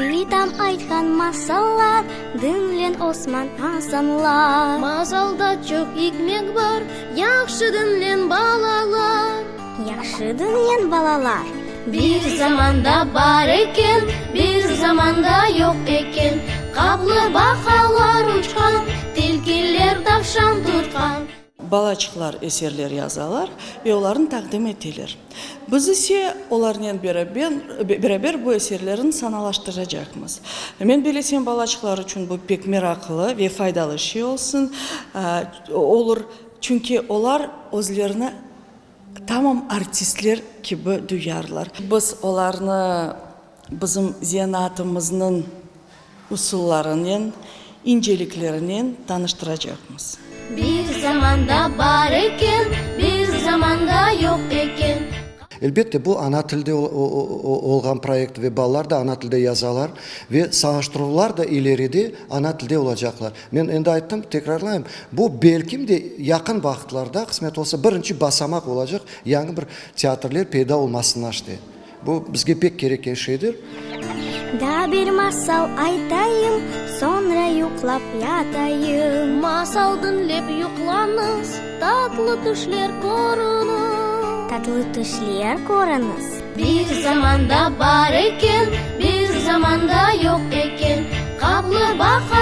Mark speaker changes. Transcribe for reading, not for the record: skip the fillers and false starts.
Speaker 1: Bitam aytqan masallar, Diñleñ Osman, Asanlar.
Speaker 2: Masalda çoq ikmet bar, Yahşı diñleñ, balalar.
Speaker 1: Yahşı diñleñ, balalar.
Speaker 2: Bir zamanda bar eken, bir zamanda yoq eken, Qaplı baqalar uçqan, tilkiler tavşan tutqan.
Speaker 3: Balaçıqlar eserler yazalar ve olarnı taqdim eteler. Biz ise olarnen beraber bu eserlerni sanalaştıracaqmız. Men bilesem, balaçıqlar içün bu pek meraqlı ve faydalı şey olsun, olur, çünki olar özlerini tamam artistler kibi duyarlar. Biz olarnı bizim zenaatımıznıñ usullarınen, inceliklerinen tanıştıracaqmız.
Speaker 2: Bir zamanda bar eken, bir zamanda yoq eken.
Speaker 4: Elbette, bu ana tilde olğan proyekt ve balalar da ana tilde yazalar ve sanaştıruvlar da ileride ana tilde olacaqlar. Men endi ayttım, tekrarlayım, bu belkim de yaqın vaqıtlarda, qısmet olsa, birinci basamaq olacaq yañı bir teatrler peyda olmasına işte. Bu bizge pek kerekken şeydir.
Speaker 1: Daa bir masal aytayım, soñra yuqlap yatayım.
Speaker 2: Masal diñlep yuqlañız, tatlı tüşler körüñiz.
Speaker 1: Tatlı tüşler körüñiz.
Speaker 2: Bir zamanda bar eken, bir zamanda yoq eken, Qaplı baqalar.